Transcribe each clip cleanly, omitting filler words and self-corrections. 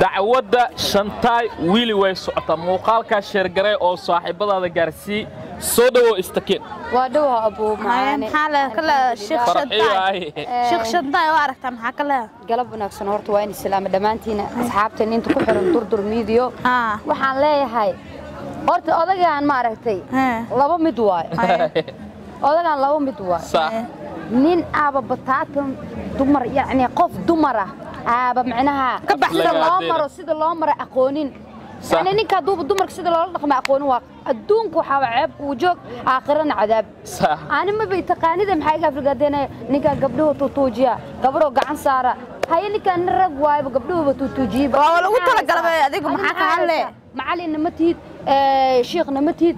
Dacwadda Shantaay wili way socotaa. Muuqaalkaa sheergaray oo saaxiibadaada gaarsii. Soo dhawow, Istakiin. Waa dhawa, abuu macaane. Maxaa la kala Sheekh Shantaay? Sheekh Shantaay waa aragtaa, maxaa kale? Galab wanaagsan. Horta waa in islaama dhammaantiina, asxaabteen inta ku xiran Durdur Media. Waxaan leeyahay horta odagaan ma aragtay, laba mid waay odagaan, laba mid waay. Nin aaba bataatan dumar, yacni qof dumar ah aaba macnaha ka baxsan sida loo maro, sida loo maro aqoonin. Yani ninka hadduuba dumarka sida loola dhaqma aqoonin, waa adduunka waxaa ceeb kuu joog, aakhirana cadaab. Ani maba taqaanida, maxaa iga afrigaadeenaya ninkaa gabdhuhu tuutuujiya, gabadhoo gacan saara haye. Ninkaan nin rag waayba, gabdhuhuba tuutuujiyaba. Waa lagu talagalay. Adigu maxaa ka hadle? Macalinna ma tihid, shiikhna ma tihid,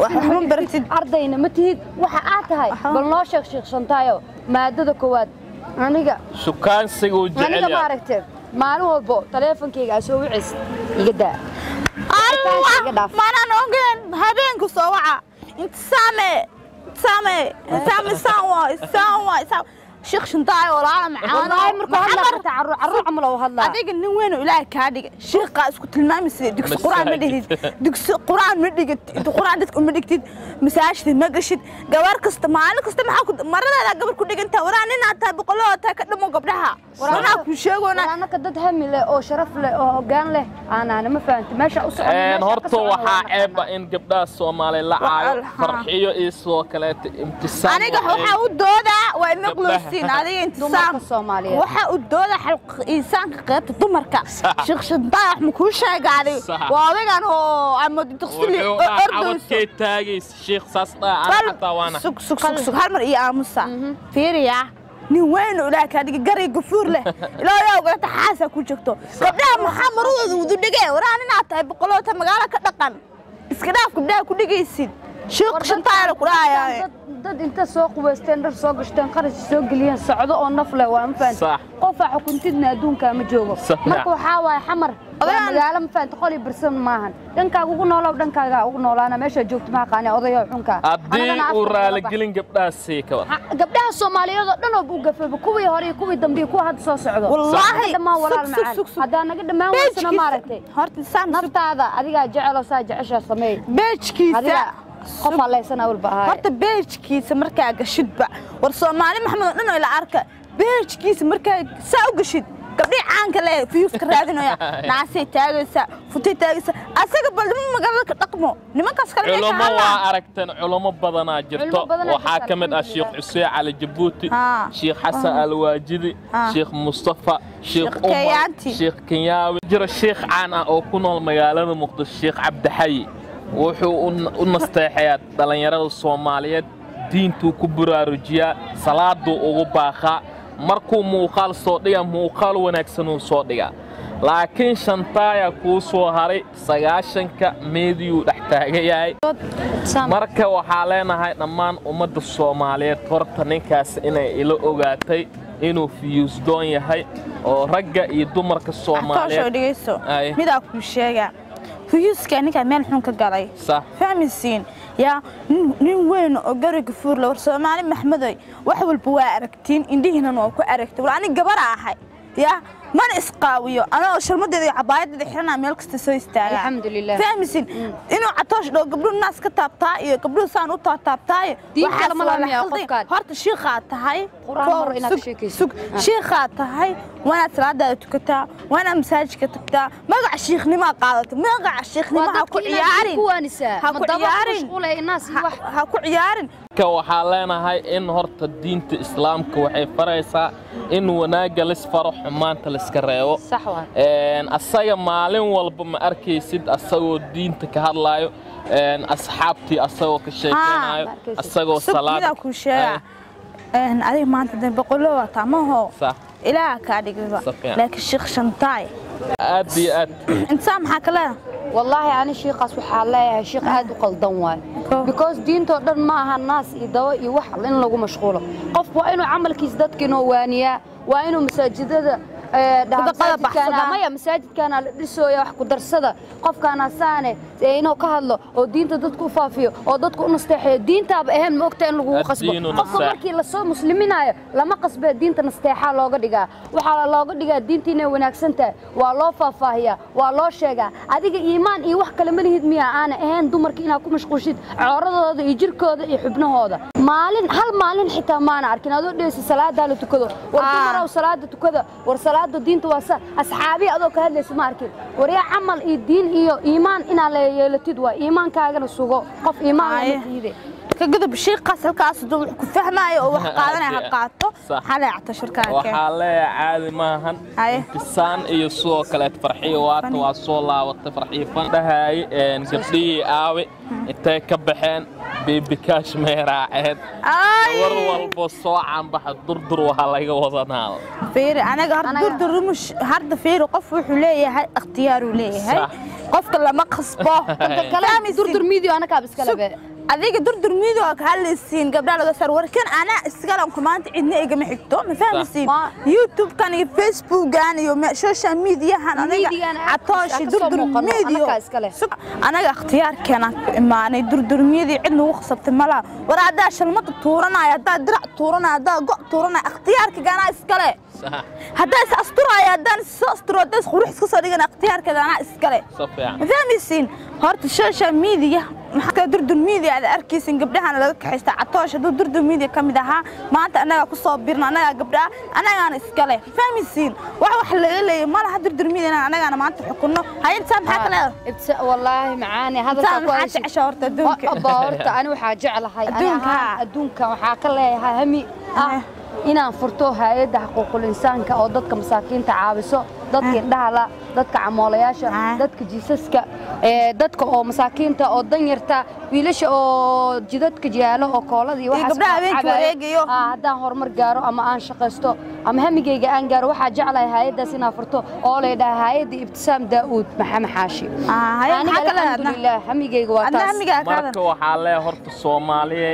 waxba ma baratid. Ardayna ma tihid. Waxa aad tahay bal noo sheeg, Shiikh Shantaayo. Maadada koowaad aniga shukaansiguu jecel aniga yahay. Maaragtay, maalin walbo taleefonkayga aa soo wicis, iga daa. Allah Iga dhaaf. Maanaan ogeen habeenku soo waca intisaame saame saame saan waay, saan waay, saan. Sheekh Shantaay walaala macaan. Wallaahi markuu hadlaa xataa carruur carruur camal oo hadlaa. Adiga nin weyn oo Ilaahay kaa dhigay, shiiqaa isku tilmaamaysa, dugsi quraan ma dhigid, dugsi quraan ma dhigid, inta quraan dadka uma dhigtid, masaajid ma gashid. Gabar kasta maalin kasta maxaa ku maradaada gabar ku dhigantaa? Waraa ninaad tahay, boqoloo tahay, ka dhamo gabdhaha waraa ku sheegoona. Anaka dad hami leh oo sharaf leh oo hoggaan leh aanaana, ma fahanti meesha u socon. Horta waxaa ceeba in gabdhaha Soomaali la caayo. Farxiyo iyo sidoo kaleeta Imtisaam. Aniga waxaa u doodaa waa imaqlosiin adiga Intisaam. Dumarka Soomaaliyeed. Waxaa u doodaa xalq insaanka qaybta dumarka. Sheekh Shantaay wax ma kuu sheega adiga? Waa odagan oo ama duqsili wuxuu dhaha ordayso. Cawadkay taagaysa shiikh saas dhaha, ana xataa waana Sug, sug, sug, sug, hal mar iyo aamusa. Fiiriya, nin weyn oo Ilaah kaa dhigay, garay gafuur leh, ilaa yaa ogolata xaasaa ku joogto, gabdhaha maxaa maradooda wudu dhigee? Waraa ninaad tahay, boqoloota magaalo ka dhaqan, iska dhaaf gabdhaha ku dhigaysid. Sheekh Shantaayna ku dhahayaa. Dad inta soo qubaysteen, dhar soo gashteen, qarash soo geliyeen, socdo oo naf leh waa, ma fahanti? Qofaa xukuntidna adduunka ma joogo. Marka waxaa waaye xamar waa magaalo, ma fahanti? Qoli birsan maahan. Dhankaaga ugu noolow, dhankaaga ugu noolaana meeshaa joogto ma aqaani, odayo xunka. Haddii uu raaligelin gabdhahaas sii ka war. Gabdhaha Soomaaliyeed oo dhan oo buu gafaba, kuwii hore iyo kuwii dambe iyo kuwa hadda soo socdo. Wallaahi, Naga dhammaan walaal sug, sug, macaan. Sug, sug. Haddaa naga dhammaan weysana, maaragtay, horta saan naftaada adigaa jeceloo saa jeceshaa sameey. Beejkiisa Adiga qof allaysan awalba ahaay. Horta beejkiisa markaa gashidba, war Soomaali Maxamed oo dhan oo ila arka, beejkiisa markaa saa u gashid, gabdhii caanka leh fiyuuska raadinaya, naasay taagaysaa, futay taagaysaa. Asaga bal nima magaalada ka dhaqmo, nimankaas kale meesha Culummo waa hadlaan. aragteen, culummo badanaa jirto. Culummo badanaa Waxaa jirta, ka mid ah Sheekh alxamdulillah. Xuseen Cali Jabuuti, Sheekh Xasan Alwaajidi, Sheekh Mustafa, Sheekh Sheekh Umar, Kenyaati. Sheekh Kenyaawi. Jiro sheekh caan ah oo ku nool magaalada Muqdisho, Sheekh Cabdixayi. Wuxuu u nasteexayaa dhallinyarada Soomaaliyeed, diintuu ku buraarujiyaa, salaaduu ugu baaqaa. Markuu muuqaal soo dhiga, muuqaal wanaagsanuu soo dhigaa. Laakiin Shantaaya kuu soo haray, 90-ka meediyuu dhex taagan yahay. Marka waxaa leenahay dhammaan ummadda Soomaaliyeed, horta ninkaas inay ila ogaatay inuu fiyuusdoon yahay oo ragga iyo dumarka Toosho Soomaaliyeed. Dhegeyso. Ay. Midaa kuu sheegaa, fiyuuska ninkaa meel xun ka galay. Fahmaysiin yaa? Nin weyn oo gari gafuur leh. War Soomaali Maxmedoy, wax walba waa aragtiin, indhihiinan waa ku aragtay. War aniga gabara ahay yaa, mana isqaawiyo, anoo sharmadeeda iyo cabaayadeeda xiranaa meel kasta soo istaagaa. Alxamdulilah. Fahmaysiin inuu Catoosh dhoo gabdhuhu naas ka taabtaa iyo gabdhuhu saan u taataabtaayo? Diin Waxaas kale ma waa laha la miyaa khalday. qofkaan? Horta shiikhaa tahay. Quraan Koow, mar inaad ka sug, sheekaysid. sug. Shiikhaa tahay, waanaad salaadaada tukataa, waanaad masaajidka tagtaa. Magaca shiikhnimaa qaadata, magaca shiikhnimo ha ku ciyaarin, ha ku ciyaarin, ha ku ciyaarin. Marka waxaa leenahay in horta diinta islaamka waxay faraysaa in wanaagga lis faro, xumaanta liska reebo. Sax waa. Asaga maalin walba ma arkaysid asagoo diinta ka hadlaayo, asxaabtii asagoo ka sheekeynayo, Ma arkaysid. asagoo Sug, salaad. Midaa kuu sheegaa. Adiga maanta dee boqolo wataa maho. Ilaaha kaa dhigayba. Si fiican. Laakiin Sheekh Shantaay Aad iyo aad. Intaa maxaa ka leedahay? Wallaahi ani shiiqaas waxaa leeyahay shiiq aad u qaldan waay, because diintoo dhan ma aha naas iyo dawo iyo wax in lagu mashquulo. Qofku waa inuu camalkiisa dadka inoo waaniyaa, waa inuu masaajidada Maya masaajidkaana la dhisooya wax ku darsada qofkaana saane inuu ka hadlo oo diinta dadku u faafiyo oo dadku u nasteexeeyo diintaaba ahayn ma ogta in lagu qasbo qofka markii la soo musliminayo lama qasbee diinta nasteexaa looga dhigaa waxaa looga dhigaa diinta inay wanaagsan tahay waa loo faahfaahiyaa waa loo sheegaa adiga iimaan iyo wax kale ma lihid miya aana ahayn dumarka inaad ku mashquushid cooradooda iyo jirkooda iyo xubnahooda maalin hal maalin xitaa maana arkin adoo dhehaysa salaadaa la tukado war dumarow salaada tukada war salaada diinta waa sa asxaabi adoo ka hadlaysa ma arkin war yaa camal iyo diin iyo iimaan inaa la yeelatid waa iimaankaagana sugo qof iimaan lama diide ka gudub shiiqaas halkaas duu wax ku fahmaayo oo wax qaadanaya ha qaato xalay cata shirkaanka waxaa leeyahay caadi maahan intisaan iyo sidoo kale farxiyo waata waa soo laabatay farxiyo fan dhahaay gabdhihii aawe intay ka baxeen baby cash may raaceen war walbo soo caanbaxa durdur waxaa laga wadanaa fiiri anaga har durdur mush harda fiiri qof wuxuu leeyahay ikhtiyaar uu leeyahay qofka lama qasbo kale durdur miidiyo anaka iskala adiga durdur miidiyo ka hadlaysiin gabdhaha laga sar warkan ana iskalan kumaanta cidna igama xigto ma fahmaysiin youtube kan iyo facebook kan iyo social media han aniga atooshi durdur miidiyo anaga ikhtiyaarkeena ku imaanay durdur miidiyo cidna ugu qasabtay malaha war haddaa shalmada tuuranaya haddaa dirac tuuranaya haddaa go' tuuranaya ikhtiyaarkaga anaa iskale haddaa is asturaya haddaan is soo asturo haddaa is qurux iska soo dhigana ikhtiyaarkeeda anaa iskale ma fahmaysiin horta social media maxaa durdur media aad arkaysin gabdhahan laga kaxaysta catoosh haduu durdur media ka mid ahaa maanta anaga ku soo birna anaga gabdhaha anagaana iskale fahmaysiin wax laga leeyahay ma laha durdur media anagaana maanta xukunno hayinta maxaa kale ibsa wallaahi macaani hadalka ku haysa jecesha horta adduunka abba horta ani waxaa jeclahay ani adduunka waxaa ka leeyahay hami ah inaan furto hay'adda xuquuqul insaanka oo dadka masaakiinta caawiso dadka indhaha la dadka camoolayaasha dadka jiisaska dadka oo masaakiinta oo danyarta wiilasha oo jidadka jiyaalo oo koolada iyo waxaas gabdhaha habeenkii wareegayo haddaan horumar gaaro ama aan shaqaysto ama hamigayga aan gaaro waxaa jeclahay hay'addaas inaan furto oo la yidhaha hay'adda Ibtisaam Daa'uud Maxamed Xaashi alxamdulilah hamigayga waa taas marka waxaa leeyahay horta Soomaaliya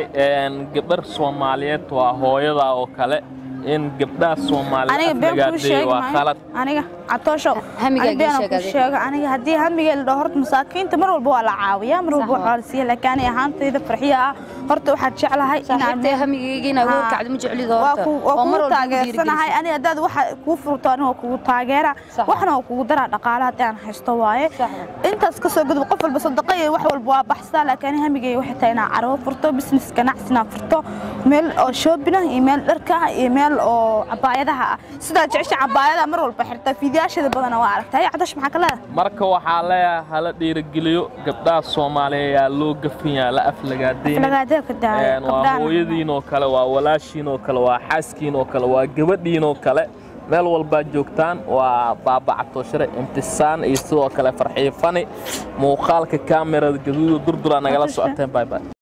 gabar Soomaaliyeed waa hooyada oo kale in gabdhaha Soomaaliyeed aflagaadeeyo waa khalad aniga catoosho aniga sheego aniga haddii hamiga la dhaho horta masaakiinta mar walba waa la caawiyaa mar walba waxaa la siiyaa laakiin ani ahaantayda farxiya ah horta waxaan jeclahay inaan hamigayga inaan ugu kacdo ma jeclido horta oo mar walba taageersanahay ani haddaad waxa kuu furto aniga waa kugu taageera waxna waa kugu daraa dhaqaale haddii aan haysto waaye intaas ka soo gudub qof walba sadaqa iyo wax walba waa baxsaa laakiin ani hamigayga waxay tahay inaan carwo furto business ganacsi inaan furto meel oo shopping ah iyo meel dharka ah iyo meel oo cabaayadaha ah sidaa jecesha cabaayadaha mar walba xirtaa fiidiyaasheeda badana waa aragtay cadash maxaa ka leedahay marka waxaa leeyahay hala dhiirigeliyo gabdhaha Soomaaliyeed ayaa loo gafinyaa la aflagaadeyn waa hooyadiin oo kale waa walaashiin oo kale waa xaaskiin oo kale waa gabadhiin oo kale meel walbaa joogtaan waa baabacatooshare imtisaan iyo sidoo kale farxiyo fani muuqaalka kaamirada gaduuda durduraa nagala socoteen bye bye.